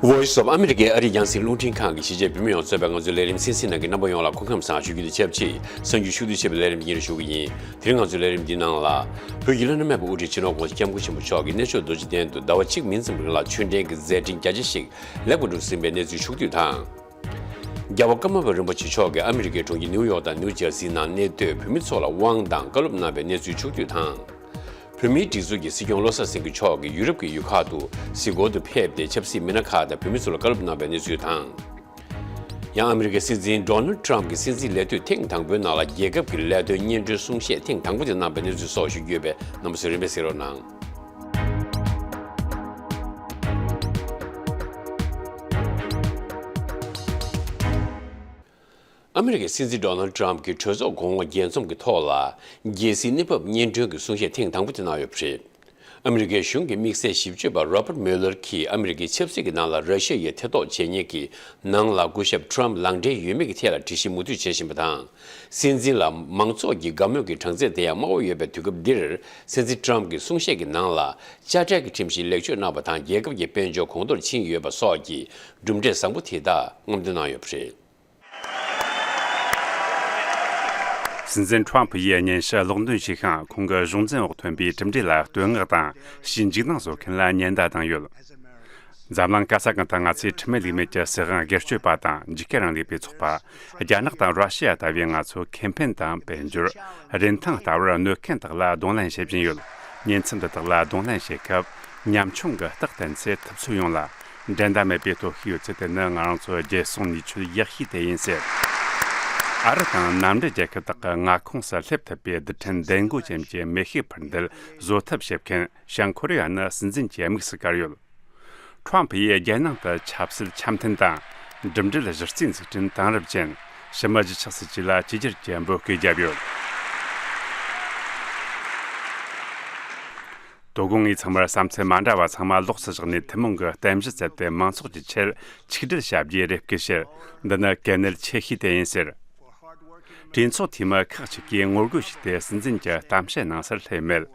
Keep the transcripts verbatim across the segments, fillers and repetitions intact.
Voice of America ཨ་རིའི་རྒྱང་སྲིང་རླུང་འཕྲིན་ཁང་གི་གཞིས་བྱེས་བོད་མི་ཡོངས་གཙོས་པའི་ང་ཚོའི་ལས་རིམ་གསན་གཟིགས་གནང་མཁན་རྣམ་པ་ཡོངས་ལ་སྐུ་ཁམས་བཟང་ཞུ་རྒྱུ་དང་ཆབས་ཅིག་གསར་འགྱུར་ཤུགས་བསྡུས་ཆེ་བའི་ལས་རིམ་འདི་སྙན་སྒྲོན་ཞུ་གི་ཡིན། དེ་རིང་ང་ཚོའི་ལས་རིམ་འདིའི་ནང་ལ། བོད་ཀྱི་བླ་ན་མེད་པའི་དབུ་ཁྲིད་སྤྱི་ནོར་༸གོང་ས་༸སྐྱབས་མགོན་ཆེན་པོ་མཆོག་གིས་གནས་མཆོག་རྡོ་རྗེ་གདན་དུ་ཟླ་བ་གཅིག་མིན་ཙམ་རིང་ལ་ཆོས་འབྲེལ་གྱི་མཛད་འཕྲིན་རྒྱ་ཆེ་ཞིག་ལེགས་པར་གྲུབ་ཟིན་པའི་གནས་ཚུལ་ཕྱོགས་བསྡུས་དང་། རྒྱལ་བ་ཀརྨ་པ་རིན་པོ་ཆེ་མཆོག་གིས་ཨ་མི་རི་ཀའི་གྲོང་ཁྱེར་ནིའུ་ཡོག་དང་ནིའུ་ཇར་སིའི་ནང་གནས་སྡོད་བོད་མི་ཚོ་ལ་དབང་དང་བཀའ་སློབ་གནང་བའི་གནས་ཚུལ་ཕྱོགས་བསྡུས་དང་། བོད་མིའི་སྒྲིག་འཛུགས་ཀྱི་སྲིད་སྐྱོང་བློ་བཟང་སེང་གེ་མཆོག་གིས་ཡུ་རོབ་ཀྱི་ཡུལ་ཁག་ཏུ་གཟིགས་སྐོར་དུ་ཕེབས་ཏེ་ཆབ་སྲིད་མི་སྣ་ཁག་དང་བོད་མི་ཚོ་ལ་བཀའ་སློབ་གནང་བའི་གནས་ཚུལ་དང་། ཡང་ཨ་མི་རི་ཀའི་སྲིད་འཛིན་ཌོ་ནལ་ཊམ་གྱི་སྲིད་འཛིན་ལས་དུས་ཐེངས་དང་པོའི་ནང་ལ་རྒྱལ་ཁབ་ཀྱི་ལས་དོན་སྙན་སྒྲོན་གསུང་བཤད་ཐེངས་དང་པོ་དེ་གནང་བའི་གནས་ཚུལ་སོགས་ཞུ་རྒྱུ་ཡོད་པས་རྣམ་པ་ཚོས་རིམ་པས་གཟིགས་རོགས་གནང་། ཨ་མི་རི་ཀའི་སྲིད་འཛིན་ཌོ་ནལ་ཊམ་གྱིས་གྲོས་ཚོགས་གོང་འོག་རྒྱས་འཛོམས་ཀྱི་ཐོག་ལ་རྒྱལ་སྲིད་གནས་བབ་སྙན་སྒྲོན་གྱི་གསུང་བཤད་ཐེངས་དང་པོ་དེ་གནང་ཡོད་པ་རེད། ཨ་མི་རི་ཀའི་གཞུང་གི་དམིགས་བསལ་ཞིབ་དཔྱོད་པ་རོ་པར་མུ་ལར་གྱིས་ཨ་མི་རི་ཀའི་ཆབ་སྲིད་ཀྱི་ནང་ལ་ར་ཤི་ཡ་ཡིས་ཐེ་གཏོགས་བྱེད་མཁན་གྱི་ནང་ལ་སྐུ་ཞབས་ཊམ་ལག་འབྲེལ་ཡོད་མེད་ཀྱི་ཐད་ལ་དྲི་ཞིབ་མུ་མཐུད་བྱེད་བཞིན་པ་དང་། སྲིད་འཛིན་ལ་མང་ཚོགས་ཀྱི་དགའ་མོས་ཀྱི་གྲངས་ཚད་དེ་ཡང་དམའ་བ་ཡོད་པའི་དུས་སྐབས་འདིར། སྲིད་འཛིན་ཊམ་གྱི་གསུང་བཤད་ཀྱི་ནང་ལ་དཔྱ་ཁྲལ་གྱི་ཁྲིམས་གཞི་ལེགས་བཅོས་གནང་བ་དང་རྒྱལ་ཁབ་ཀྱི་དཔལ་འབྱོར་གོང་མཐོར་ཕྱིན་ཡོད་པ་སོགས་ཀྱི་གྲུབ་འབྲས་བཟང་པོ་དེ་དག་སྔོག་འདོན་གནང་ཡོད་པ་རེད། སྲིད་འཛིན་ཊམ་ཕུ་ཡིས་སྙན་ཞུ་ཀློག་འདོན་བྱས་ཤིང་། ཁོང་གི་གཞུང་འཛིན་འོག་ཐོན་པའི་གྲུབ་འབྲས་ལ་བསྟོད་བསྔགས་དང་ཞེས་འཇིགས་སྣང་བཟོ་མཁན་ལ་ཉེན་བརྡ་བཏང་ཡོད། འཛམ་གླིང་ག་ས་གང་དུ་ང་ཚོས་ཁྲིམས་མེད་ལུགས་མེད་ཀྱི་སྲིད་དབང་སྒེར་གཅོད་པ་དང་། འཇིགས་སྐུལ་རིང་ལུགས་པའི་ཚོགས་པ། རྒྱ་ནག་དང་ར་ཤི་ཡ་ལྟ་བུའི་ང་ཚོའི་ཁེ་ཕན་དང་དཔལ་འབྱོར། རིན་ཐང་ལྟ་བར་གནོད་མཁན་དག་ལ་གདོང་ལེན་བྱེད་བཞིན་ཡོད། ཉིན་མཚན་འདི་དག་ལ་གདོང་ལེན་བྱེད་སྐབས། ཉམ་ཆུང་གི་རྟགས་བསྟན་ཚེ་ཐུབ་ཚོད་ཡོངས་ལ་འགྲན་ཟླ་མེད་པའི་སྟོབས་ཤུགས་ཡོད་ཚུལ་དེ་ནི་ང་རང་ཚོའི་རྒྱལ་སྲུང་ནུས་ཆོད་ཡག་ཤོས་དེ་ཡིན་ཟེར། ཨ་རི་དང་མནའ་འབྲེལ་རྒྱལ་ཁབ་དག་གི་མངའ་ཁོངས་སུ་སླེབས་ཐུབ་པའི་རྡུལ་ཕྲན་ལྡན་སྒོ་ཅན་གྱི་མེ་ཤུགས་འཕུར་མདེལ་བཟོ་ཐབས་བྱེད་མཁན་བྱང་ཀོ་རི་ཡ་ནི་སྲིད་འཛིན་གྱི་དམིགས་སུ་བཀར་ཡོད། ཁྲོམ་ཕུ་ཡིས་རྒྱལ་ནང་དུ་ཆབ་སྲིད་འཆམ་མཐུན་དང་། གྲུབ་འབྲས་གཞི་རྩའི་འཛུགས་སྐྲུན་དེང་རབས་ཅན། ཕྱི་མི་གཞིས་ཆགས་སྲིད་ཇུས་ལ་བཅོས་བསྒྱུར་གྱི་འབོད་སྐུལ་བརྒྱབ་ཡོད། དོ་དགོང་ངས་ཚང་མར་བསམ་ཚུལ་མ་འདྲ་བ་ཚང་མ་ལོགས་སུ་བཞག་ནས་ཐུན་མོང་གི་རྟེན་གཞི་བཙལ་ཏེ་མང་ཚོགས་ཀྱི་ཆེད་ཆིག་སྒྲིལ་བྱ་རྒྱུའི་རེ་སྐུལ་བྱེད། འདི་ནི་གལ་གནད་ཆེ་ཤོས་དེ་ཡིན་ཟེར། གྲོས་ཚོགས་འཐུས་མི་ཁག་ཅིག་གིས་ངོ་རྒོལ་བྱས་ཏེ་སྲིད་འཛིན་གྱི་གཏམ་བཤད་གནང་སར་སླེབས་མེད།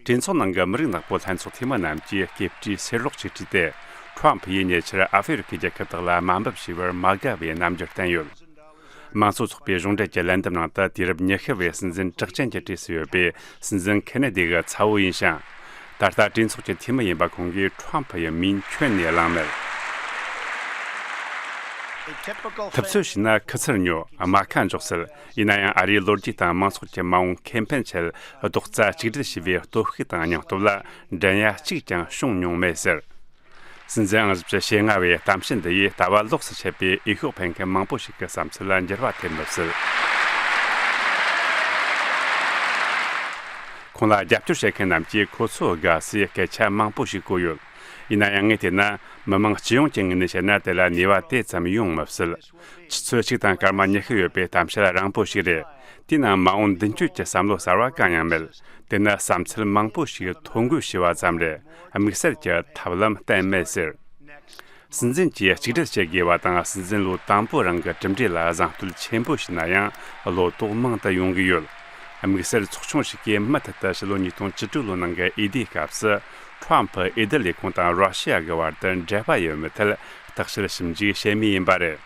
གྲོས་ཚོགས་ནང་གི་མི་རིགས་ནག་པོ་ལྷན་ཚོགས་འཐུས་མི་རྣམས་ཀྱིས་སྐེ་བཀྲེས་སེར་སློག་ཅིག་བྲིས་ཏེ། ཁྲོམ་ཕུ་ཡིས་ཉེ་ཆར་ཨ་ཧྥེ་རི་ཁའི་རྒྱལ་ཁབ་དག་ལ་དམའ་འབེབས་བྱས་པར་མ་དགའ་བའི་རྣམ་འགྱུར་བསྟན་ཡོད། མང་གཙོ་ཚོགས་པའི་གཞུང་འབྲེལ་གྱི་ལན་འདེབས་ནང་དུ། དུས་རབས་ཉི་ཤུ་བའི་སྲིད་འཛིན་གྲགས་ཅན་གྱི་གྲས་སུ་ཡོད་པའི་སྲིད་འཛིན་ཁེ་ནེ་ཌི་གི་ཚ་བོ་ཡིན་ཞིང་། ད་ལྟ་གྲོས་ཚོགས་ཀྱི་འཐུས་མི་ཡིན་པ་ཁོང་གིས་ཁྲོམ་ཕུ་ཡི་མིང་ཁྱོན་ནས་བླངས་མེད། ཐུབ་ཚོད་བྱས་ན་ཁུ་ཚུར་ཉོ། རྨ་ཁ་འཇོག་སྲིད། ཡིན་ན་ཡང་ཨ་རིའི་ལོ་རྒྱུས་དང་མང་ཚོགས་ཀྱི་མ་འོངས་ཁེ་ཕན་ཆེད་རྡོག་རྩ་གཅིག་སྒྲིལ་བྱས་པའི་སྟོབས་ཤུགས་དང་སྙིང་སྟོབས་ལ་འགྲན་ཡ་གཅིག་ཀྱང་བྱུང་མྱོང་མེད་ཟེར། སྲིད་འཛིན་ཨང་བཞི་བཅུ་ཞེ་ལྔ་བའི་གཏམ་བཤད་འདི་ཡིས་ལྟ་བ་ལོགས་སུ་ཆད་པའི་འོས་ཤོག་འཕེན་མཁན་མང་པོ་ཞིག་གི་བསམ་ཚུལ་ལ་འགྱུར་བ་ཐེབས་མི་སྲིད། ཁོང་ལ་རྒྱབ་སྐྱོར་བྱེད་མཁན་རྣམས་ཀྱིས་ཁོ་ཚོ་དགའ་སའི་སྐད་ཆ་མང་པོ་ཞིག་གོ་ཡོད། ཡིན་ན་ཡང་ངས་བལྟས་ན། མི་མང་སྤྱི་ཡོངས་ཀྱི་ངོས་ནས་བཤད་ན། དེ་ལ་ནུས་པ་དེ་ཙམ་ཡོང་མི་སྲིད། ཆུ་ཚོད་གཅིག་དང་སྐར་མ་ཉི་ཤུ་ཡོད་པའི་གཏམ་བཤད་རིང་པོ་ཞིག་རེད། དེའི་ནང་མ་འོངས་མདུན་སྐྱོད་ཀྱི་བསམ་བློ་གསར་བ་གང་ཡང་མེད། དེ་ནི་བསམ་ཚུལ་མང་པོ་ཞིག་ཐོ་འགོད་བྱས་པ་ཙམ་རེད། དམིགས་བསལ་གྱི་ཐབས་ལམ་གཏན་མེད་ཟེར། སྲིད་འཛིན་གྱིས་གཅིག་སྒྲིལ་བྱེད་དགོས་པ་དང་། སྲིད་འཛིན་ལོ་དང་པོ་རང་གི་གྲུབ་འབྲས་ལ་གཟེངས་བསྟོད་ཆེན་པོ་ཞུས་ན་ཡང་། བློ་དོགས་མང་དུ་ཡོང་གི་ཡོད། དམིགས་བསལ་ཚོགས་ཆུང་ཞིག་གིས་མུ་མཐུད་དུ་ཕྱི་ལོ་ཉིས་སྟོང་བཅུ་དྲུག་ལོའི་ནང་གི་འོས་བསྡུའི་སྐབས་སུ། ཁྲོམ་ཕུ་འོས་བསྡུ་ལས་ཁུངས་དང་ར་ཤི་ཡ་གི་བར་དུ་འབྲེལ་བ་ཡོད་མེད་ཐད་བརྟག་དཔྱད་ཞིབ་འཇུག་བྱེད་མུས་ཡིན་པ་རེད།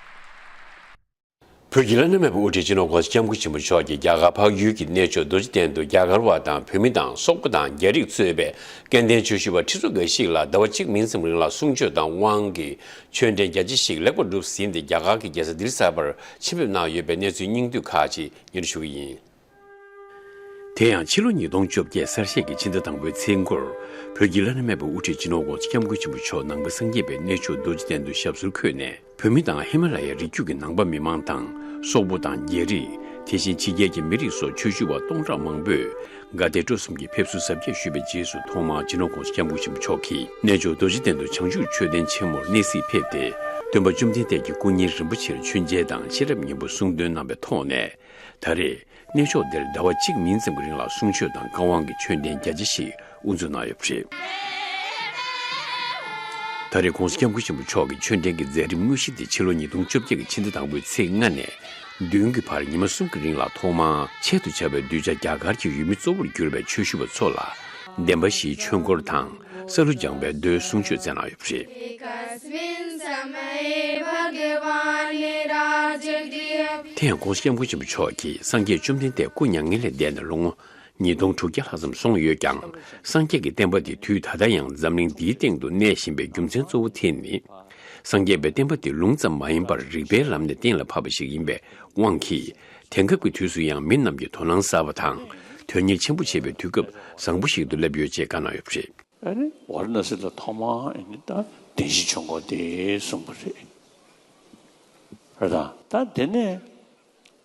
བོད་ཀྱི་བླ་ན་མེད་པའི་དབུ་ཁྲིད་སྤྱི་ནོར་༸གོང་ས་༸སྐྱབས་མགོན་ཆེན་པོ་མཆོག་གིས་རྒྱ་གར་འཕགས་ཡུལ་གྱི་གནས་མཆོག་རྡོ་རྗེ་གདན་དུ་རྒྱ་གར་བ་དང་བོད་མི་དང་སོག་པོ་དང་རྒྱ་རིགས་གཙོས་པའི་སྐལ་ལྡན་ཆོས་ཞུ་བ་ཁྲི་ཚོ་འགའ་ཞིག་ལ་ཟླ་བ་གཅིག་མིན་ཙམ་རིང་ལ་གསུང་ཆོས་དང་དབང་གི་ཆོས་འབྲེལ་རྒྱ་ཆེ་ཞིག་ལེགས་པར་གྲུབ་ཟིན་ཏེ། རྒྱ་གར་གྱི་རྒྱལ་ས་ལྡི་ལི་གསར་པར་ཆེད་ཕེབས་གནང་ཡོད་པའི་གནས་ཚུལ་སྙིང་བསྡུས་ཁག་ཅིག་སྙན་སྒྲོན་ཞུ་གི་ཡིན། དེ་ཡང་ཕྱི་ལོ་ཉིས་སྟོང་བཅོ་བརྒྱད་གསར་བཞད་ཀྱི་ཕྱི་ཟླ་དང་པོའི་ཚེས་འགོར། བོད་ཀྱི་བླ་ན་མེད་པའི་དབུ་ཁྲིད་སྤྱི་ནོར་༸གོང་ས་༸སྐྱབས་མགོན་ཆེན་པོ་མཆོག་ནང་པ་སངས་རྒྱས་པའི་གནས་མཆོག་རྡོ་རྗེ་གདན་དུ་ཞབས་སོར་འཁོད་ནས། བོད་མི་དང་ཧི་མ་ལ་ཡའི་རི་རྒྱུད་ཀྱི་ནང་པ་མི་མང་དང་། སོག་པོ་དང་རྒྱ་རིགས། དེ་བཞིན་ཕྱི་རྒྱལ་གྱི་མི་རིགས་སོགས་ཆོས་ཞུ་བ་སྟོང་ཕྲག་མང་པོས་དགའ་དད་སྤྲོ་གསུམ་གྱིས་ཕེབས་བསུ་གཟབ་རྒྱས་ཞུས་པའི་རྗེས་སུ། ཐོག་མར་སྤྱི་ནོར་༸གོང་ས་༸སྐྱབས་མགོན་ཆེན་པོ་མཆོག་གིས་གནས་མཆོག་རྡོ་རྗེ་གདན་དུ་བྱང་ཆུབ་མཆོད་རྟེན་ཆེན་མོར་གནས་གཟིགས་ཕེབས་ཏེ། སྟོན་པ་བཅོམ་ལྡན་འདས་ཀྱི་སྐུ་བརྙན་རིན་པོ་ཆེར་མཆོད་མཇལ་དང་ཤེས་རབ་སྙིང་པོ་གསུང་འདོན་གནང་བའི་ཐོག་ནས། ད་རེས་གནས་མཆོག་འདིར་ཟླ་བ་གཅིག་མིན་ཙམ་གྱི་རིང་ལ་གསུང་ཆོས་དང་བཀའ་དབང་གི་ཆོས་འབྲེལ་རྒྱ་ཆེ་ཞིག་དབུ་འཛུགས་གནང་ཡོད་པ་རེད། ད་རེས་༸གོང་ས་༸སྐྱབས་མགོན་ཆེན་པོ་མཆོག་གི་ཆོས་འབྲེལ་གྱི་མཛད་རིམ་དངོས་གཞི་དེ་ཕྱི་ལོ་ཉིས་སྟོང་བཅོ་བརྒྱད་ཀྱི་ཕྱི་ཟླ་དང་པོའི་ཚེས་ལྔ་ནས་བདུན་གྱི་བར་ཉི་མ་གསུམ་གྱི་རིང་ལ། ཐོག་མར་ཆེད་དུ་བཅར་བའི་གདུལ་བྱ་རྒྱ་གར་གྱི་ཡུལ་མི་གཙོ་བོར་གྱུར་པའི་ཆོས་ཞུ་བ་ཚོ་ལ་བདེན་པ་བཞིའི་ཆོས་འཁོར་དང་། སཱ་ལུ་ལྗང་པའི་མདོའི་གསུང་ཆོས་སྩལ་གནང་ཡོད་པ་རེད། དེ་ཡང་༸གོང་ས་༸སྐྱབས་མགོན་ཆེན་པོ་མཆོག་གིས་སངས་རྒྱས་བཅོམ་ལྡན་འདས་སྐུ་མྱ་ངན་ལས་འདས་ནས་ལོ་ངོ་ཉིས་སྟོང་དྲུག་བརྒྱ་ལྷག་ཙམ་སོང་ཡོད་ཀྱང་། སངས་རྒྱས་ཀྱི་བསྟན་པ་དེ་དུས་ད་ལྟ་ཡང་འཛམ་གླིང་འདིའི་སྟེང་དུ་གནས་བཞིན་པའི་རྒྱུ་མཚན་གཙོ་བོ་དེ་ནི། སངས་རྒྱས་པའི་བསྟན་པ་དེ་ལུང་ཙམ་མ་ཡིན་པར་རིགས་པའི་ལམ་ནས་གཏན་ལ་ཕབ་པ་ཞིག་ཡིན་པའི་དབང་གིས། དེང་སྐབས་ཀྱི་དུས་སུ་ཡང་མི་རྣམས་ཀྱིས་དོ་སྣང་གསར་པ་དང་། དོན་གཉེར་ཆེན་པོ་བྱེད་པའི་དུས་སྐབས་བཟང་པོ་ཞིག་ཏུ་སླེབས་ཡོད་ཅེས་བཀའ་གནང་ཡོད་པ་རེད། ཨ་ནི་ཝཱ་ར་ཎ་སི་ལ་ཐོག་མར་ཨ་ནི་ད་བདེན་བཞིའི་ཆོས་འཁོར་དེ་གསུངས་པ་རེད། རེད་དང་། ད་དེ་ནས་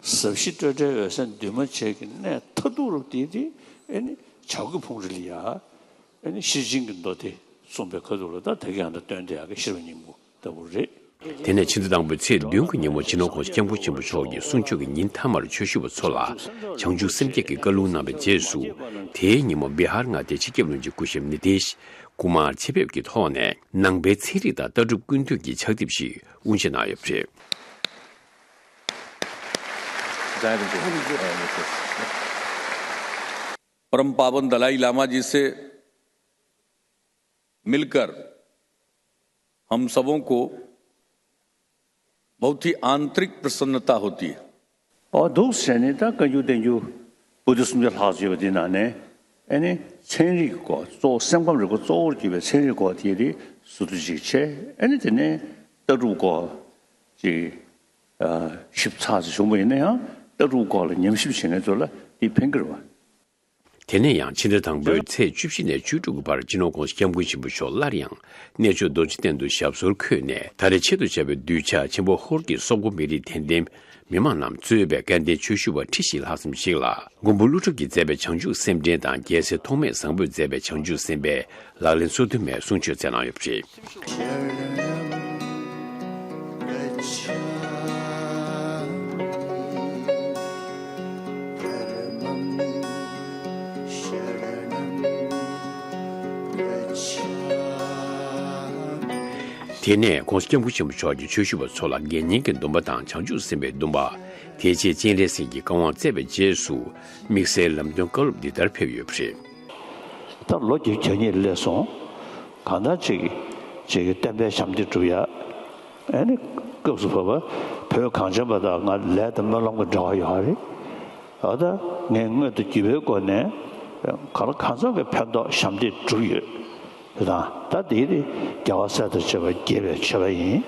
ཟབ་ཞི་སྤྲོས་བྲལ་འོད་གསལ་འདུས་མ་བྱས་ཀྱི་གནས་མཐར་ཐུག་རབ་དེ་དེ་ཨ་ནི་བྱ་རྒོད་ཕུང་རི་ལ་ཡ་ཨ་ནི་ཤེར་ཕྱིན་གྱི་མདོ་དེ་གསུངས་པའི་ཁ་ཐུག་ལ། ད་དེ་ག་ཡང་ད་སྟོན་དེ་ཡག་གི་ཤེར་བ་སྙིང་པོ་ལྟ་བུ་རེད། དེ་ནས་ཕྱི་ཟླ་དང་པོའི་ཚེས་བདུན་གྱི་ཉིན་མོ་སྤྱི་ནོར་༸གོང་ས་༸སྐྱབས་མགོན་ཆེན་པོ་མཆོག་གིས་གསུང་ཆོས་ཀྱི་ཉིན་མཐའ་མར་ཆོས་ཞུ་བ་ཚོ་ལ་བྱང་ཆུབ་སེམས་བསྐྱེད་ཀྱི་བཀའ་ལུང་གནང་བའི་རྗེས་སུ། དེའི་ཉིན་མོ་བི་ཧར་མངའ་སྡེའི་སྤྱི་ཁྱབ་བློན་ཆེན་སྐུ་ཞབས་ནི་ཏེཤ་ཀུ་མར་ཆེད་ཕེབས་ཀྱི་ཐོག་ནས་ནང་པའི་ཚན་རིག་དང་ལྟ་གྲུབ་ཀུན་བཏུས་ཀྱི་ཕྱག་དེབ་ཞིག་དབུ་འབྱེད་གནང་ཡོད་པ་རེད། परम पावन दलाई लामा जी से मिलकर हम सबों को बहुत ही आंतरिक प्रसन्नता होती है। ཨོ་འདུག་ཟེར་ནས་ད་བཀའ་འགྱུར་བསྟན་འགྱུར་པོ་ཏི་སུམ་བརྒྱ་ལྷག་ཅིག་ཡོད་པ་དེ་ནང་ནས་ཨ་ནི་ཚན་རིག་གི་སྐོར་གཙོ་བོ་སེམས་ཁམས་རིག་པ་གཙོ་བོར་གྱུར་པའི་ཚན་རིག་སྐོར་དེ་རིགས་ཟུར་དུ་ཅིག་བྱས། ཨ་ནི་དེ་ནས་ལྟ་གྲུབ་སྐོར་ཅིག་ཞིབ་ཚགས་ཅིག་བྱུང་བ་ཡིན་ན་ཡང་ལྟ་གྲུབ་སྐོར་ལ་ཉམས་ཞིབ་བྱེད་མཁན་ཚོ་ལ་དེ་ཕན་གྱི་རེད་བ། དེ་ནས་ཡང་ཕྱི་ཟླ་དང་པོའི་ཚེས་བཅུ་བཞི་ནས་བཅུ་དྲུག་གི་བར་སྤྱི་ནོར་༸གོང་ས་༸སྐྱབས་མགོན་ཆེན་པོ་མཆོག་སླར་ཡང་གནས་མཆོག་རྡོ་རྗེ་གདན་དུ་ཞབས་སོར་འཁོད་ནས། ད་རེས་ཆེད་དུ་བཅར་བའི་གདུལ་བྱ་ཆེན་པོ་ཧོར་གྱི་སོག་པོ་མི་རིགས་དད་ལྡན་མི་མང་རྣམས་གཙོས་པའི་སྐལ་ལྡན་ཆོས་ཞུ་བ་ཁྲི་བཞི་ལྷག་ཙམ་ཞིག་ལ། མགོན་པོ་ཀླུ་སྒྲུབ་ཀྱིས་མཛད་པའི་བྱང་ཆུབ་སེམས་འདྲེན་དང་། རྒྱལ་སྲས་ཐོགས་མེད་བཟང་པོས་མཛད་པའི་བྱང་ཆུབ་སེམས་དཔའི་ལག་ལེན་སོ་བདུན་མའི་གསུང་ཆོས་སྩལ་གནང་ཡོད་པ་རེད། དེ་ནས་༸གོང་ས་༸སྐྱབས་མགོན་ཆེན་པོ་མཆོག་གིས་ཆོས་ཞུ་བ་ཚོ་ལ་དགེ་བསྙེན་གྱི་སྡོམ་པ་དང་བྱང་ཆུབ་སེམས་དཔའི་སྡོམ་པ། དེ་རྗེས་སྤྱན་རས་གཟིགས་ཀྱི་བཀའ་དབང་སྩལ་བའི་རྗེས་སུ། དམིགས་བསལ་ལམ་སྟོན་བཀའ་སློབ་འདི་ལྟར་ཕེབས་ཡོད་པ་རེད། ད་ལོ་བརྒྱད་ཅུ་གྱ་གཉིས་སླེབས་སོང་། གང་ལྟར་ཅིག་ཅིག་བསྟན་པའི་ཞབས་འདེགས་སྒྲུབ་ཡ། ཨ་ནི་སྐབས་སུ་བབ་པ་བོད་གངས་ཅན་པ་དང་ང་ལས་དང་སྨོན་ལམ་གྱི་འབྲེལ་བ་ཡོད་རེད། ཨ་ད་ངས་དངོས་དང་བརྒྱུད་པའི་སྒོ་ནས་གང་ལ་གང་འཚམ་གྱི་ཕན་ཐོགས་ཞབས་འདེགས་སྒྲུབ་ཡོད། དེ་དང་ད་དེ་ནི་རྒྱལ་བ་སྲས་དང་བཅས་པ་དགྱེས་པའི་མཆོད་པ་ཡིན།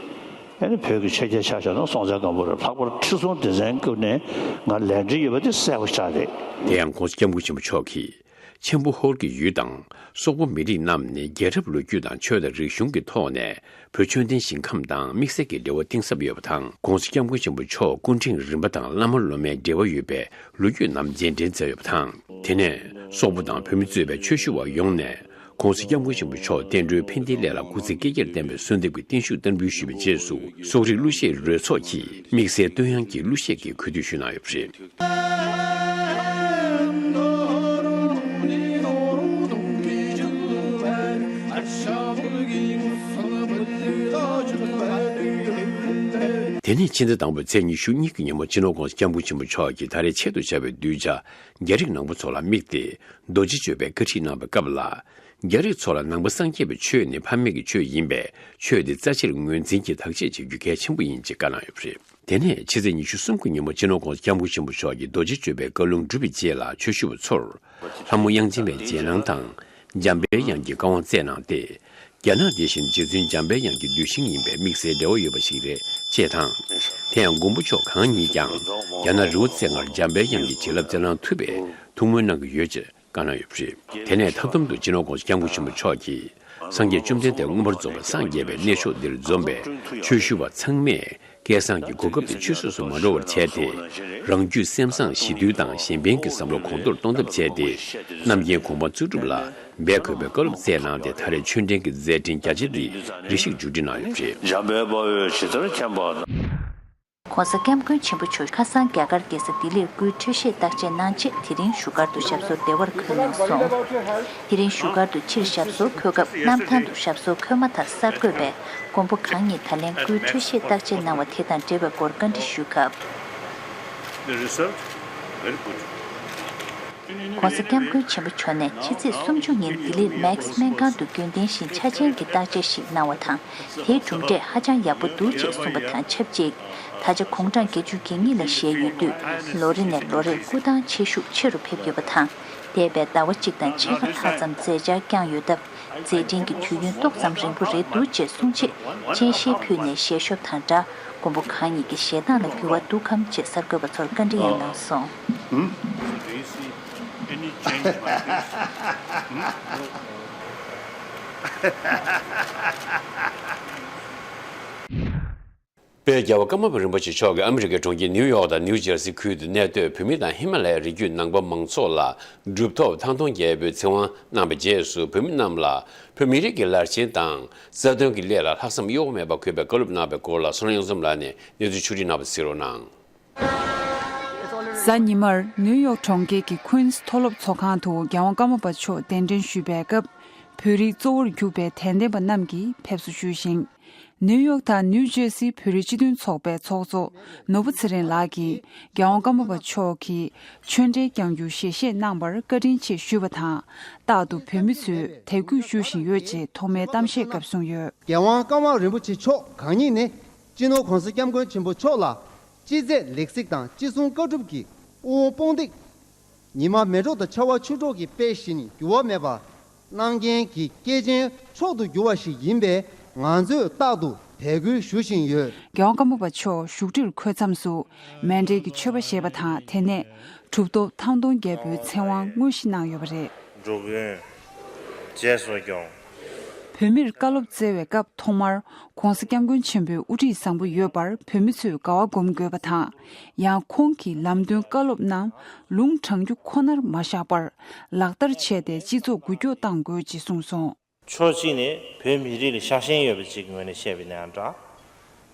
ཨ་ནི་བོད་ཀྱི་ཆོས་རྒྱལ་ཆ་བཞག་ན་སྲོང་བཙན་སྒམ་པོ་རེད། ལྷག་པར་ཁྲི་སྲོང་ལྡེ་བཙན་སྐབས་ནས་ང་ལས་འབྲེལ་ཡོད་པ་དེ་གསལ་པོ་ཆགས་རེད། དེ་ཡང་༸གོང་ས་༸སྐྱབས་མགོན་ཆེན་པོ་མཆོག་གིས། ཆེན་པོ་ཧོར་གྱི་ཡུལ་དང་སོག་པོ་མི་རིགས་རྣམས་ནི་རྒྱལ་རབས་ལོ་རྒྱུས་དང་ཆོས་དང་རིག་གཞུང་གི་ཐོག་ནས་བོད་ཆོས་ལྡན་ཞིང་ཁམས་དང་དམིགས་བསལ་གྱི་འབྲེལ་བ་གཏིང་ཟབ་ཡོད་པ་དང་། ༸གོང་ས་༸སྐྱབས་མགོན་ཆེན་པོ་མཆོག་སྐུ་ཕྲེང་རིམ་པ་དང་བླ་མ་སློབ་མའི་འབྲེལ་བ་ཡོད་པའི་ལོ་རྒྱུས་རྣམས་རྗེས་དྲན་མཛད་ཡོད་པ་དང་། དེ་ནས་སོག་པོ་དང་བོད་མི་གཙོས་པའི་ཆོས་ཞུ་བ་ཡོངས་ནས་༸གོང་ས་༸སྐྱབས་མགོན་ཆེན་པོ་མཆོག་བསྟན་འགྲོའི་ཕན་བདེའི་སླད་ལ་སྐུ་ཚེ་བསྐལ་བརྒྱར་བརྟན་པའི་གསོལ་འདེབས་ཀྱི་བརྟན་བཞུགས་བསྟར་འབུལ་ཞུས་པའི་རྗེས་སུ། སོག་རིགས་གླུ་གཞས་རོལ་ཚོགས་ཀྱིས་དམིགས་བསལ་བསྟོད་དབྱངས་ཀྱི་གླུ་གཞས་ཀྱི་གུས་འདུད་ཞུས་གནང་ཡོད་པ་རེད། དེ་ནས་ཕྱི་ཟླ་དང་པོའི་ཚེས་ཉི་ཤུ་གཉིས་ཀྱི་ཉིན་མོ་སྤྱི་ནོར་༸གོང་ས་༸སྐྱབས་མགོན་ཆེན་པོ་མཆོག་གིས་ད་རེས་ཆེད་དུ་བཅར་བའི་གདུལ་བྱ་རྒྱ་རིགས་ནང་པ་ཚོ་ལ་དམིགས་ཏེ་རྡོ་རྗེ་གཅོད་པའི་བཀའ་ཁྲིད་གནང་བའི་སྐབས་ལ། རྒྱ་རིགས་ཚོ་ལ་ནང་པ་སངས་རྒྱས་པའི་ཆོས་ནི་ཕ་མེས་ཀྱི་ཆོས་ཡིན་པས། ཆོས་དེ་རྩ་ཆེར་ངོས་འཛིན་གྱིས་བདག་གཅེས་བྱེད་རྒྱུ་གལ་ཆེན་པོ་ཡིན་ཅེས་བཀའ་གནང་ཡོད་པ་རེད། དེ་ནས་ཕྱི་ཚེས་ཉི་ཤུ་གསུམ་གྱི་ཉིན་མོ་སྤྱི་ནོར་༸གོང་ས་༸སྐྱབས་མགོན་ཆེན་པོ་མཆོག་གིས་རྡོ་རྗེ་གཅོད་པའི་བཀའ་ལུང་སྒྲུབ་པའི་རྗེས་ལ་ཆོས་ཞུ་བ་ཚོར། ལྷ་མོ་དབྱངས་ཅན་མའི་རྗེས་གནང་དང་། འཇམ་པའི་དབྱངས་ཀྱི་བཀའ་དབང་སྩལ་གནང་སྟེ། རྒྱ་ནག་དེ་བཞིན་རྗེ་བཙུན་འཇམ་པའི་དབྱངས་ཀྱི་གདུལ་ཞིང་ཡིན་པས་དམིགས་བསལ་འབྲེལ་བ་ཡོད་པ་ཞིག་རེད་ཅེས་དང་། དེ་ཡང་མགོན་པོ་མཆོག་གང་ཉིད་ཀྱང་རྒྱ་ནག་རི་བོ་རྩེ་ལྔར་འཇམ་པའི་དབྱངས་ཀྱི་བྱིན་རླབས་སྩལ་གནང་ཐུབ་པའི་ཐུགས་སྨོན་གནང་གི་ཡོད་ཅེས་བཀའ་གནང་ཡོད་པ་རེད། དེ་ནས་མཐའ་སྡོམ་དུ་སྤྱི་ནོར་༸གོང་ས་༸སྐྱབས་མགོན་ཆེན་པོ་མཆོག་གིས་སངས་རྒྱས་བཅོམ་ལྡན་འདས་མངོན་པར་རྫོགས་པར་སངས་རྒྱས་པའི་གནས་མཆོག་འདིར་འཛོམས་པའི་ཆོས་ཞུ་བ་ཚང་མས་སྐལ་བཟང་གི་གོ་སྐབས་དེ་ཆུད་ཟོས་སུ་མ་འགྲོ་བར་བྱས་ཏེ། རང་རྒྱུད་སེམས་བཟང་ཞི་དུལ་དང་གཞན་ཕན་གྱི་བསམ་བློ་གོང་མཐོར་གཏོང་ཐབས་བྱས་ཏེ། རྣམ་མཁྱེན་གོ་འཕང་ཚུལ་ཁྲིམས་ལ་འབད་དགོས་པའི་བཀའ་སློབ་སྩལ་གནང་སྟེ། ད་རེས་ཆོས་འབྲེལ་གྱི་མཛད་འཕྲིན་རྒྱ་ཆེར་རེ་རེ་ཞིག་མཇུག་སྒྲིལ་གནང་ཡོད་པ་རེད། འཇམ་དཔལ་དཔའ་བོས་ཇི་ལྟར་མཁྱེན་པ། ༸གོང་ས་༸སྐྱབས་མགོན་ཆེན་པོ་མཆོག་ཁ་སང་རྒྱ་གར་རྒྱལ་ས་ལྡི་ལིར་སྐུའི་འཕྲོད་བཞེས་རྟགས་ཆད་གནང་རྗེས། དེ་རིང་བཞུགས་སྒར་དུ་ཞབས་སོར་བདེ་བར་འཁོད་གནང་སོང་། དེ་རིང་བཞུགས་སྒར་དུ་ཕྱིར་ཞབས་སོར་འཁོད་སྐབས། གནམ་ཐང་དུ་ཞབས་སོར་འཁོད་མ་ཐག་གསར་འགོད་པས་མགོན་པོ་གང་ཉིད་ད་ལན་སྐུའི་འཕྲོད་བཞེས་རྟགས་ཆད་གནང་བ་དེ་དང་འབྲེལ་བའི་སྐོར་བཀའ་འདྲི་ཞུས་སྐབས། The result very good. ༸གོང་ས་༸སྐྱབས་མགོན་ཆེན་པོ་མཆོག་ནས་ཕྱི་ཚེས་སོ་གཅིག་ཉིན་ལྡི་ལིར་མེག་སི་སྨན་ཁང་དུ་རྒྱུན་ལྡན་བཞིན་འཆར་ཅན་གྱི་བརྟག་དཔྱད་ཞིག་གནང་བ་དང་། དེའི་གྲུབ་འབྲས་ཧ་ཅང་ཡག་པོ་འདུག་ཅེས་གསུངས་པ་དང་ཆབས་ཅིག་ད་ཆ་དགུང་གྲངས་བརྒྱད་ཅུ་གྱ་གཉིས་ལ་བཞེས་ཡོད་དུས། ལོ་རེ་ནས་ལོ་རེར་སྐུ་ཐང་ཆེ་ཤུགས་ཆེ་རུ་ཕེབས་ཡོད་པ་དང་། འདས་པའི་ཟླ་བ་གཅིག་དང་ཕྱེད་ཀ་ལྷག་ཙམ་མཛད་འཆར་བསྐྱངས་ཡོད་སྟབས། མཛད་འཕྲིན་གྱི་དུས་ཡུན་ཏོག་ཙམ་རིང་པོ་རེད་འདུག་ཅེས་གསུང་ཆེད་སྤྱན་ཤེལ་ཕུད་ནས་ཞལ་ཤོབ་དང་སྦྲགས། མགོན་པོ་གང་ཉིད་ཀྱི་ཞལ་ཐང་ལ་འགྱུར་བ་འདུག་གམ་ཅེས་གསར་འགོད་པ་ཚོར་བཀའ་འདྲི་ཡང་གནང་སོང་། དཔལ་རྒྱལ་བ་ཀརྨ་པ་རིན་པོ་ཆེ་མཆོག་གིས་ཨ་མི་རི་ཀའི་གྲོང་ཁྱེར་ནིའུ་ཡོག་དང་ནིའུ་ཇར་སི་ཁུལ་དུ་གནས་སྡོད་བོད་མི་དང་ཧི་མ་ལ་ཡའི་རི་རྒྱུད་ནང་པ་མང་ཚོགས་ལ་གྲུབ་ཐོབ་ཐང་སྟོང་རྒྱལ་པོའི་ཚེ་དབང་གནང་བའི་རྗེས་སུ། བོད་མི་རྣམས་ལ་བོད་མི་རིགས་ཀྱི་ལར་ཆེན་དང་རྩ་དོན་གྱི་སླད་ལ་ལྷག་བསམ་གཡོ་བ་མེད་པ་དགོས་པའི་བཀའ་སློབ་གནང་བའི་སྐོར་ལ། བསོད་ནམས་གཡུ་འཛོམས་ལགས་ནས་གནས་ཚུལ་ཕྱོགས་སྒྲིག་གནང་བ་གཟིགས་རོགས་གནང་། གཟའ་ཉི་མར་ནིའུ་ཡོག་གྲོང་ཁྱེར་གྱི་ཁུན་སི་མཐོ་སློབ་ཚོགས་ཁང་དུ་རྒྱལ་དབང་ཀརྨ་པ་མཆོག་གདན་འདྲེན་ཞུས་པའི་སྐབས། བོད་རིགས་གཙོ་བོར་གྱུར་པའི་དད་ལྡན་པ་རྣམས་ཀྱིས་ཕེབས་བསུ་ཞུས་ཤིང་། ནིའུ་ཡོག་དང་ནིའུ་ཇར་སིའི་བོད་རིགས་སྤྱི་མཐུན་ཚོགས་པའི་ཚོགས་གཙོ་ནོར་བུ་ཚེ་རིང་ལགས་ཀྱིས་རྒྱལ་དབང་ཀརྨ་པ་མཆོག་གིས་ཆོས་འབྲེལ་བསྐྱང་རྒྱུ་ཞལ་བཞེས་གནང་བར་བཀའ་དྲིན་ཆེ་ཞུས་པ་དང་། རྟག་ཏུ་བོད་མི་ཚོས་དད་གུས་ཞུ་བཞིན་ཡོད་ཅེས་ཐོག་མའི་གཏམ་བཤད་སྐབས་གསུངས་ཡོད། རྒྱལ་དབང་ཀརྨ་རིན་པོ་ཆེ་མཆོག་གང་ཉིད་ནི། སྤྱི་ནོར་༸གོང་ས་༸སྐྱབས་མགོན་ཆེན་པོ་མཆོག་ལ་ཅི་མཛད་ལེགས་གཟིགས་དང་ཅི་གསུང་བཀའ་སྒྲུབ་ཀྱི་དབུ་འོང་སྤོང་སྟེགས། ཉི་མ་མེ་གྲོགས་དང་ཆར་པ་ཆུ་གྲོགས་ཀྱི་དཔལ་བཞིན་འགྱུར་བ་མེད་པར་གནང་མཁན་གྱི་སྐྱེས་ཆེན་མཆོག་ཏུ་གྱུར་པ་ཞིག་ཡིན་པས། ང་ཚོས་རྟག་ཏུ་དད་གུས་ཞུ་བཞིན་ཡོད། རྒྱལ་དབང་ཀརྨ་པ་མཆོག་བཞུགས་ཁྲིར་འཁོད་མཚམས་སུ་མཎྜལ་གྱི་མཆོད་པ་བཞེས་པ་དང་། དེ་ནས་གྲུབ་ཐོབ་ཐང་སྟོང་རྒྱལ་པོའི་ཚེ་དབང་དངོས་གཞི་གནང་ཡོད་པ་རེད། འགྲོ་ཀུན་རྗེས་སུ་སྐྱོང་། བོད་མིར་བཀའ་སློབ་སྩལ་བའི་སྐབས་ཐོག་མར་༸གོང་ས་༸སྐྱབས་མགོན་ཆེན་པོའི་དབུ་ཁྲིད་བཟང་པོ་ཡོད་པར་བོད་མི་ཚོས་དགའ་བ་སྒོམ་དགོས་པ་དང་། ཡང་ཁོང་གི་ལམ་སྟོན་བཀའ་སློབ་རྣམས་ལུང་དྲང་རྒྱུ་ཁོ་ནར་མ་བཞག་པར་ལག་བསྟར་བྱས་ཏེ་སྤྱི་ཚོགས་འགུལ་སྐྱོད་གཏང་དགོས་ཅེས་གསུངས་སོང་། ཕྱོགས་གཅིག་ནས་བོད་མི་རིགས་ལ་ཤ་ཞེན་ཡོད་པ་ཅིག་ངོས་ནས་བཤད་པ་ཡིན་ན་འདྲ།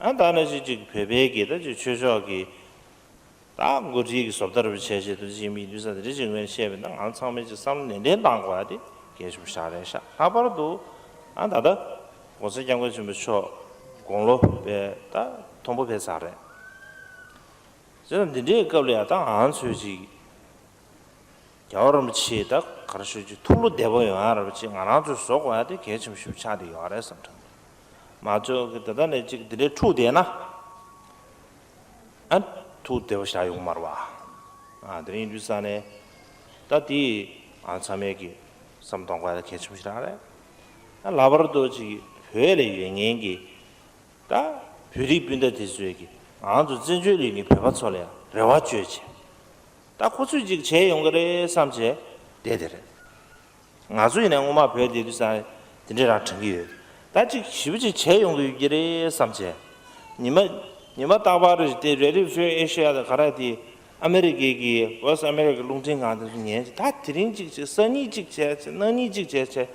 ཨ་ད་ནང་བཞིན་ཅིག་བོད་པའི་གི་ད་ཅིག་ཆོས་ཕྱོགས་ཀྱི་ད་འགོ་ཁྲིད་ཀྱི་བཟོ་ལྟ་རུ་བྱས་བྱས་དུ་ཅིག་མི་འདུས་ས་དེ་འདྲ་ཅིག་ངོས་ནས་བཤད་པ་ཡིན་ན། ང་ཚང་མས་ཅིག་བསམ་བློ་ནན་ཏན་གཏང་དགོས་ཡ་དེ་གལ་ཆེན་པོ་ཞིག་རེད་ཤག་ལྷག་པར་དུ་ཨ་ད་ལྟ་༸གོང་ས་༸སྐྱབས་མགོན་ཆེན་པོ་མཆོག་དགུང་ལོ་བས་ད་མཐོན་པོ་ཕེབས་ཚར་རེད། བྱས་ཙང་འདི་འདྲའི་སྐབས་ལ་ཡ་ད་ང་ཚོས་ཅིག་རྒྱལ་བ་རིན་པོ་ཆེ་ད་ག་རེ་ཞུ། ཅིག་ཐུགས་བློ་བདེ་པོ་ཡོང་ཡ་ར་བ་ཅིག་ང་རང་ཚོས་བཟོ་དགོས་ཡ་དེ་གལ་ཆེན་པོ་ཞིག་ཆགས་བསྡད་ཡོད་རེད་བསམ་དྲན། མ་ཚོགས་ཀྱི་ད་ལྟ་ནས་ཅིག་འདི་འདྲའི་འཁྲུག་བསྡད་ན། ཨ་ཐུགས་བདེ་པོ་ཞིག་ཡོང་མ་རེད་བ། ཨ་དེ་རིང་དུས་ས་ནས་ད་དེ་ཨ་ཚང་མས་ཀྱི་བསམ་གཏོང་དགོས་ཡ་གལ་ཆེན་པོ་ཞིག་རང་རེད། ཨ་ལྷག་པར་དུ་ཅིག་བོད་ལ་ཡོད་མཁན་གྱི་ད་བོད་རིགས་སྤུན་ཟླ་དེ་ཚོས་ཀྱི་ང་ཚོ་བཙན་བྱོལ་ལ་ཡོད་མཁན་བོད་པ་ཚོ་ལ་ཡང་རེ་བ་བཅོལ་བྱས། ད་ཁོ་ཚོས་ཅིག་བྱས་ཡོང་གི་རེད་བསམ་བྱས་བསྡད་དེ་རེད། ང་ཚོ་ཡིན་ན་སྔོན་མ་བོད་བསྡད་དུས་ཙང་དེ་འདྲས་རང་དྲན་གྱི་ཡོད། ད་ཅིག་ཞེ་པོ་ཅིག་བྱས་ཡོང་གི་ཡོད་ཀྱི་རེད་བསམ་བྱས། ཉི་མ་ཉི་མ་རྟག་པར་རེད་དེ་Radio Free Asia དང་ག་རེ་དེ་ཨ་མེ་རི་ཀའི་གི་Voice America རླུང་འཕྲིན་ཁང་དེ་ཚོ་ཉན་བྱས། ད་དེ་རིང་ཅིག་བྱས། སང་ཉིན་ཅིག་བྱས་བྱས། གནངས་ཉིན་ཅིག་བྱས་བྱས།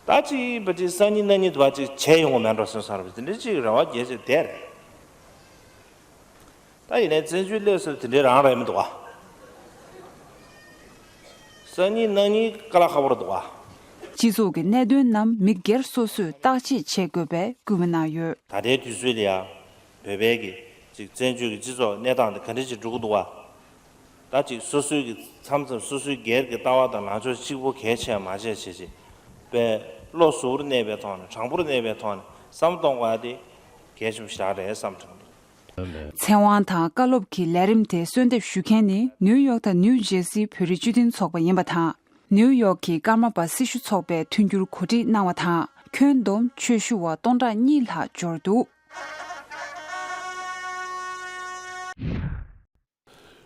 ད་ཅིག་པ་ཅིག་སང་ཉིན་གནངས་ཉིན་དུ་བ་ཅིག་བྱས་ཡོང་གི་མེད་འགྲོ་བསམ་བསམ་རེད། དེ་འདྲས་ཅིག་རེ་བ་རྒྱས་བྱས་བསྡད་རེད། ད་ཡིན་ནའི་བཙན་བྱོལ་སླེབས་ཟེར་དེ་འདྲའི་རང་རེད་མི་འདུག་ག་སང་ཉིན་གནངས་ཉིན་དཀའ་ལས་ཁག་པོ་རེད་འདུག་ག་སྤྱི་ཚོགས་ཀྱི་གནད་དོན་རྣམས་མི་སྒེར་སོ་སོས་བརྟག་དཔྱད་བྱེད་དགོས་པའི་སྐུལ་མ་གནང་ཡོད། ད་ལྟའི་དུས་ཚོད་ལ་ཡང་བོད་པའི་གི་ཅིག་བཙན་བྱོལ་གྱི་སྤྱི་ཚོགས་གནས་སྟངས་དེ་ག་འདྲ་ཅིག་འགྲོ་གི་འདུག་ག་ད་ཅིག་སོ་སོའི་གི་མཚམས་མཚམས་སོ་སོའི་སྒེར་གྱི་ལྟ་བ་དང་ལངས་ཕྱོགས་གཅིག་པོ་གལ་ཆེ་མ་བྱས་བྱས་བྱས་པའི་བློ་གཟུ་བོར་གནས་པའི་ཐོག་ནས། དྲང་པོར་གནས་པའི་ཐོག་ནས་བསམ་གཏོང་དགོས་ཡ་དེ་གལ་ཆེན་པོ་ཞིག་རེད་བསམ་དྲན་འདུག་ཚེ་དབང་དང་བཀའ་སློབ་ཀྱི་ལས་རིམ་དེ་གསོལ་འདེབས་ཞུ་མཁན་ནི་ནིའུ་ཡོག་དང་ནིའུ་ཇེར་སིའི་བོད་རིགས་སྤྱི་མཐུན་ཚོགས་པ་ཡིན་པ་དང་། ནིའུ་ཡོག་གི་ཀརྨ་པ་སྲི་ཞུ་ཚོགས་པས་མཐུན་འགྱུར་གོ་སྒྲིག་གནང་བ་དང་། ཁྱོན་བསྡོམས་ཆོས་ཞུ་བ་སྟོང་ཕྲག་གཉིས་ལྷག་འབྱོར་འདུག་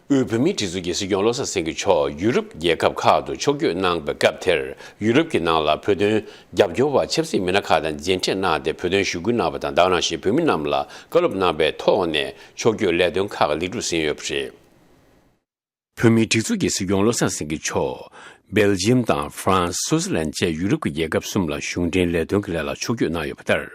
དབུས་བོད་མིའི་སྒྲིག་འཛུགས་ཀྱི་སྲིད་སྐྱོང་བློ་བཟང་སེང་གེ་མཆོག་ཡུ་རོབ་རྒྱལ་ཁབ་ཁག་ཏུ་ཕྱོགས་བསྐྱོད་གནང་བའི་སྐབས་དེར། ཡུ་རོབ་ཀྱི་ནང་ལ་བོད་དོན་རྒྱབ་སྐྱོར་བ་ཆབ་སྲིད་མི་སྣ་ཁག་དང་མཇལ་འཕྲད་གནང་སྟེ་བོད་དོན་ཞུ་སྐུལ་གནང་བ་དང་། ད་ག་ནང་བཞིན་བོད་མི་རྣམས་ལ་བཀའ་སློབ་གནང་བའི་ཐོག་ནས་ཕྱོགས་བསྐྱོད་ལས་དོན་ཁག་ལེགས་གྲུབ་ཟིན་ཡོད་པ་རེད། བོད་མིའི་སྒྲིག་འཛུགས་ཀྱི་སྲིད་སྐྱོང་བློ་བཟང་སེང་གེ་མཆོག་སྦེལ་ཇིམ་དང་ཧྥ་རན་སི། སུའུ་ཙི་ལན་བཅས་ཡུ་རོབ་ཀྱི་རྒྱལ་ཁབ་གསུམ་ལ་གཞུང་འབྲེལ་ལས་དོན་གྱི་སླད་ལ་ཕྱོགས་བསྐྱོད་གནང་ཡོད་པ་ལྟར།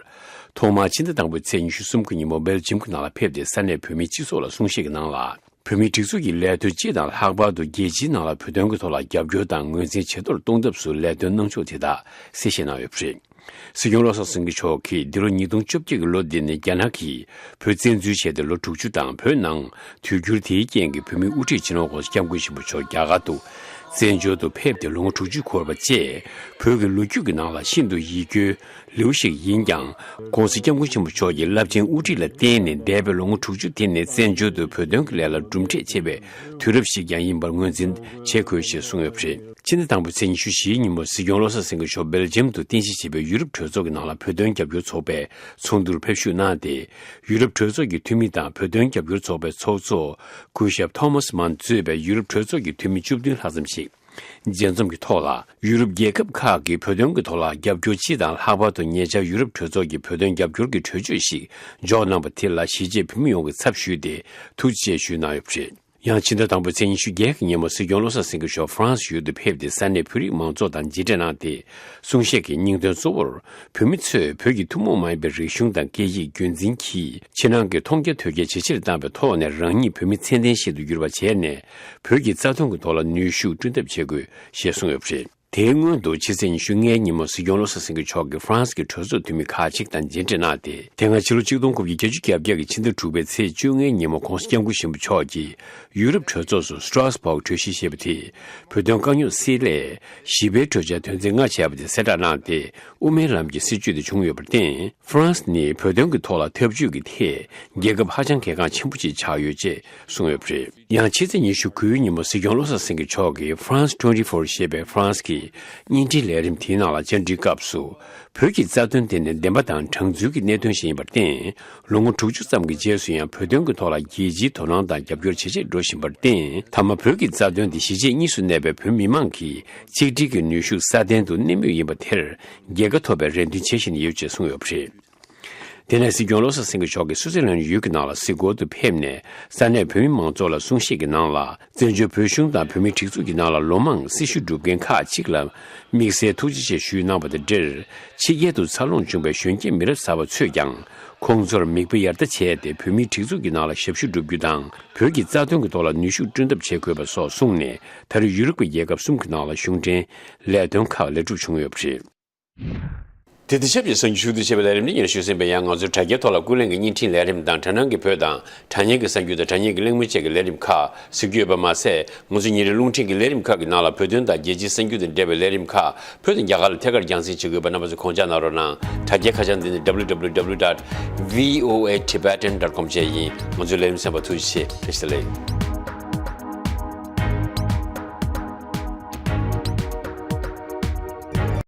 ཐོག་མར་ཕྱི་ཟླ་དང་པོའི་ཚེས་ཉི་ཤུ་རྩ་གསུམ་གྱི་ཉིན་མོ་སྦེལ་ཇིམ་གྱི་ནང་ལ་ཕེབས་ཏེ། ས་གནས་བོད་མིའི་སྤྱི་ཚོགས་ལ་གསུང་བཤད་ཀྱི་ནང་ལ། བོད་མིའི་སྒྲིག་འཛུགས་ཀྱི་ལས་དོན་སྤྱི་དང་། ལྷག་པར་དུ་རྒྱལ་སྤྱིའི་ནང་ལ་བོད་དོན་གྱི་ཐོག་ལ་རྒྱབ་སྐྱོར་དང་ངོས་འཛིན་ཇེ་མཐོར་གཏོང་ཐབས་སུ་ལས་དོན་གནང་ཕྱོགས་དེ་དག་གསལ་བཤད་གནང་ཡོད་པ་རེད། སྲིད་སྐྱོང་བློ་བཟང་སེང་གེ་མཆོག་གིས་འདི་ལོ་ཉིས་སྟོང་བཅོ་བརྒྱད་ཀྱི་ལོ་འདི་ནི་རྒྱ་ནག་གིས་བོད་བཙན་འཛུལ་བྱས་ཏེ་ལོ་དྲུག་ཅུ་དང་། བོད་ནང་དུས་འགྱུར་དེའི་རྐྱེན་གྱིས་བོད་མིའི་དབུ་ཁྲིད་སྤྱི་ནོར་༸གོང་ས་༸སྐྱབས་མགོན་ཆེན་པོ་མཆོག་རྒྱ་གར་དུ་ བཙན་བྱོལ་དུ་ཕེབས་ཏེ་ལོ་ངོ་དྲུག་ཅུ་འཁོར་བ་བཅས་བོད་ཀྱི་ལོ་རྒྱུས་ཀྱི་ནང་ལ་ཤིན་ཏུ་ཡིད་སྐྱོའི་ལེའུ་ཞིག་ཡིན་ཀྱང་། ྋགོང་ས་ྋསྐྱབས་མགོན་ཆེན་པོ་མཆོག་གི་རླབས་ཆེན་དབུ་ཁྲིད་ལ་བརྟེན་ནས་འདས་པའི་ལོ་ངོ་དྲུག་ཅུ་དེ་ནི་བཙན་བྱོལ་དུ་བོད་དོན་གྱི་ལས་ལ་གྲུབ་འབྲས་ཆེ་བའི་དུས་རབས་ཤིག་ཀྱང་ཡིན་པར་ངོས་འཛིན་བྱེད་དགོས་ཞེས་གསུངས་ཡོད་པ་རེད། ཕྱི་ཟླ་དང་པོའི་ཚེས་ཉི་ཤུ་བཞིའི་ཉིན་མོ་སྲིད་སྐྱོང་བློ་བཟང་སེང་གེ་མཆོག་སྦེལ་ཇམ་དུ་རྟེན་གཞི་བྱས་པའི་ཡུ་རོབ་གྲོས་ཚོགས་ཀྱི་ནང་ལ་བོད་དོན་རྒྱབ་སྐྱོར་ཚོགས་པའི་ཚོགས་འདུར་ཕེབས་ཞུགས་གནང་སྟེ། ཡུ་རོབ་གྲོས་ཚོགས་ཀྱི་འཐུས་མི་དང་བོད་དོན་རྒྱབ་སྐྱོར་ཚོགས་པའི་ཚོགས་གཙོ་སྐུ་ཞབས་ཐོ་མཱས་མཱན་གཙོས་པའི་ཡུ་རོབ་གྲོས་ཚོགས་ཀྱི་འཐུས་མི་བཅུ་བདུན་ལྷག་ཙམ་ཞིག་མཇལ་འཛོམས་ཀྱི་ཐོག་ལ། ཡུ་རོབ་རྒྱལ་ཁབ་ཁག་གིས་བོད་དོན་གྱི་ཐོག་ལ་རྒྱབ་སྐྱོར་སྤྱི་དང་ལྷག་པར་དུ་ཉེ་ཆར་ཡུ་རོབ་གྲོས་ཚོགས་ཀྱིས་བོད་དོན་རྒྱབ་སྐྱོར་གྱི་གྲོས་ཆོད་ཞིག་འཇོག་གནང་པ་དེ་ལ་གཞིས་བྱེས་བོད་མི་ཡོངས་ཀྱི་ཚབ་ཞུས་ཏེ་ཐུགས་རྗེ་ཆེ་ཞུས་གནང་ཡོད་པ་རེད། ཡང་ཕྱི་ཟླ་དང་པོའི་ཚེས་ཉི་ཤུ་བརྒྱད་ཀྱི་ཉིན་མོ་སྲིད་སྐྱོང་བློ་བཟང་སེང་གེ་མཆོག་ཧྥ་རན་སི་ཡུལ་དུ་ཕེབས་ཏེ་ས་གནས་བོད་རིགས་མང་ཚོགས་དང་མཇལ་འཕྲད་གནང་སྟེ། གསུང་བཤད་ཀྱི་སྙིང་དོན་གཙོ་བོར། བོད་མི་ཚོས་བོད་ཀྱི་ཐུན་མོང་མ་ཡིན་པའི་རིག་གཞུང་དང་སྐད་ཡིག་རྒྱུན་འཛིན་གྱིས་ཕྱི་ནང་གི་མཐོང་རྒྱ་ཐོས་རྒྱ་ཇེ་ཆེར་བཏང་བའི་ཐོག་ནས་རང་ཉིད་བོད་མི་ཚད་ལྡན་ཞིག་ཏུ་འགྱུར་བ་བྱས་ནས། བོད་ཀྱི་རྩ་དོན་གྱི་ཐོག་ལ་ནུས་ཤུགས་བསྐྲུན་ཐབས་བྱེད་དགོས་ཞེས་གསུངས་ཡོད་པ་རེད། དེའི་སྔོན་དུ་ཕྱི་ཚེས་ཉི་ཤུ་ལྔའི་ཉིན་མོ་སྲིད་སྐྱོང་བློ་བཟང་སེང་གེ་མཆོག་གིས་ཧྥ་རན་སི་གི་གྲོས་ཚོགས་འཐུས་མི་ཁག་ཅིག་དང་མཇལ་འཕྲད་གནང་སྟེ། དེ་སྔ་ཕྱི་ལོ་ཆིག་སྟོང་དགུ་བརྒྱ་བརྒྱད་ཅུ་གྱ་བརྒྱད་ཀྱི་ཕྱི་ཟླ་དྲུག་པའི་ཚེས་བཅོ་ལྔའི་ཉིན་མོ་ྋགོང་ས་ྋསྐྱབས་མགོན་ཆེན་པོ་མཆོག་གིས་ཡུ་རོབ་གྲོས་ཚོགས་སུ་སི་ཊ་ར་སི་བྷག་གྲོས་གཞི་ཞེས་པ་དེས་བོད་དོན་དཀའ་རྙོག་སེལ་སླད་ཞི་བའི་གྲོས་འཆར་དོན་ཚན་ལྔ་བྱས་པ་དེ་གསལ་བསྒྲགས་གནང་སྟེ། དབུ་མའི་ལམ་གྱི་སྲིད་བྱུས་དེ་བྱུང་ཡོད་པར་བརྟེན། ཧྥ་རན་སི་ནི་བོད་དོན་གྱི་ཐོག་ལ་འཐབ་ཇུས་ཀྱི་ཐད་རྒྱལ་ཁབ་ཧ་ཅང་གལ་འགངས་ཆེན་པོ་ཅིག་ཆགས་ཡོད་ཅེས་གསུངས་ཡོད་པ་རེད། ཡང་ཕྱི་ཚེས་ཉི་ཤུ་དགུའི་ཉིན་མོ་སྲིད་སྐྱོང་བློ་བཟང་སེང་གེ་མཆོག་གིས་France twenty-four ཞེས་པའི་ཧྥ་རན་སི་གི་བརྙན་འཕྲིན་ལས་རིམ་དེའི་ནང་ལ་བཅར་འདྲིའི་སྐབས་སུ། བོད་ཀྱི་རྩ་དོན་དེ་ནི་བདེན་པ་དང་དྲང་ཚུལ་གྱི་གནད་དོན་ཞིག་ཡིན་པར་བརྟེན། ལོ་ངོ་དྲུག་ཅུ་ཙམ་གྱི་རྗེས་སུ་ཡང་བོད་དོན་གྱི་ཐོག་ལ་རྒྱལ་སྤྱིའི་དོ་སྣང་དང་རྒྱབ་སྐྱོར་ཇེ་ཆེར་འགྲོ་བཞིན་པར་བརྟེན། མཐའ་མ་བོད་ཀྱི་རྩ་དོན་དེ་གཞིས་བྱེས་གཉིས་སུ་གནས་པའི་བོད་མི་མང་གི་གཅིག་སྒྲིལ་གྱི་ནུས་ཤུགས་སྲ་བརྟན་དུ་གནས་མུས་ཡིན་པ་དེར་རྒྱལ་ཁ་ཐོབ་པའི་རེ་འདུན་བྱེད་བཞིན་ཡོད་ཅེས་གསུངས་ཡོད་པ་རེད། དེ་ནས་སྲིད་སྐྱོང་བློ་བཟང་སེང་གེ་མཆོག་གིས་སུའུ་ཙེར་ལན་ཡུལ་གྱི་ནང་ལ་གཟིགས་སྐོར་དུ་ཕེབས་ནས། ས་གནས་བོད་མི་མང་ཚོགས་ལ་གསུང་བཤད་ཀྱི་ནང་ལ། བཙན་བྱོལ་བོད་གཞུང་དང་བོད་མིའི་སྒྲིག་འཛུགས་ཀྱི་ནང་ལ་ལོ་མང་སྲི་ཞུ་སྒྲུབ་མཁན་ཁག་ཅིག་ལ་དམིགས་བསལ་ཐུགས་རྗེ་ཆེ་ཞུས་གནང་བ་དང་འབྲེལ། ཕྱི་རྒྱལ་དུ་འཚར་ལོངས་བྱུང་བའི་གཞོན་སྐྱེས་མི་རབས་གསར་པ་ཚོས་ཀྱང་ཁོང་ཚོར་མིག་དཔེ་ཡར་ལྟ་བྱས་ཏེ། བོད་མིའི་སྒྲིག་འཛུགས་ཀྱི་ནང་ལ་ཞབས་ཞུ་བསྒྲུབ་རྒྱུ་དང་། བོད་ཀྱི་རྩ་དོན་གྱི་ཐོག་ལ་ནུས་ཤུགས་བསྐྲུན་ཐབས་བྱེད་དགོས་པ་སོགས་གསུངས་ནས། ད་རེས་ཡུ་རོབ་ཀྱི་རྒྱལ་ཁབ་གསུམ་གྱི་ནང་ལ་གཞུང་འབྲེལ་ལས་དོན་ཁག་ལེགས་གྲུབ་བྱུང་ཡོད་པ་རེད། དེ་དང་ཆབས་ཅིག་གསར་འགྱུར་ཞུ་གཏུག་བྱས་པའི་ལས་རིམ་འདི་ཉིད་ཞུས་ཟིན་པའི། ཡང་ང་ཚོའི་དྲ་རྒྱའི་ཐོག་ལ་ཀུན་གླེང་གི་བརྙན་འཕྲིན་ལས་རིམ་དང་། དྲ་སྣང་གི་བོད་དང་དྲ་བརྙན་གྱི་གསར་འགྱུར་དང་། དྲ་བརྙན་གྱི་གླེང་མོལ་བཅས་ཀྱི་ལས་རིམ་ཁག་གཟིགས་རྒྱུ་ཡོད་པ་མ་ཟད། ང་ཚོའི་ཉིན་རེའི་རླུང་འཕྲིན་གྱི་ལས་རིམ་ཁག་གི་ནང་ལ་བོད་དོན་དང་རྒྱལ་སྤྱིའི་གསར་འགྱུར་དང་འབྲེལ་བའི་ལས་རིམ་ཁག་བོད་དང་རྒྱ་གར་ལ་ཐད་ཀར་རྒྱང་སྲིང་བྱེད་དགོས་པ། རྣམ་པ་ཚོས་དགོངས་འཇགས་གནང་རོགས་གནང་། དྲ་རྒྱའི་ཁ་བྱང་འདི་ནི་www dot voatibetan dot com བཅས་ཡིན། ང་ཚོའི་ལས་རིམ་གསན་པར་ཐུགས་རྗེ་ཆེ། བཀྲ་ཤིས་བདེ་ལེགས།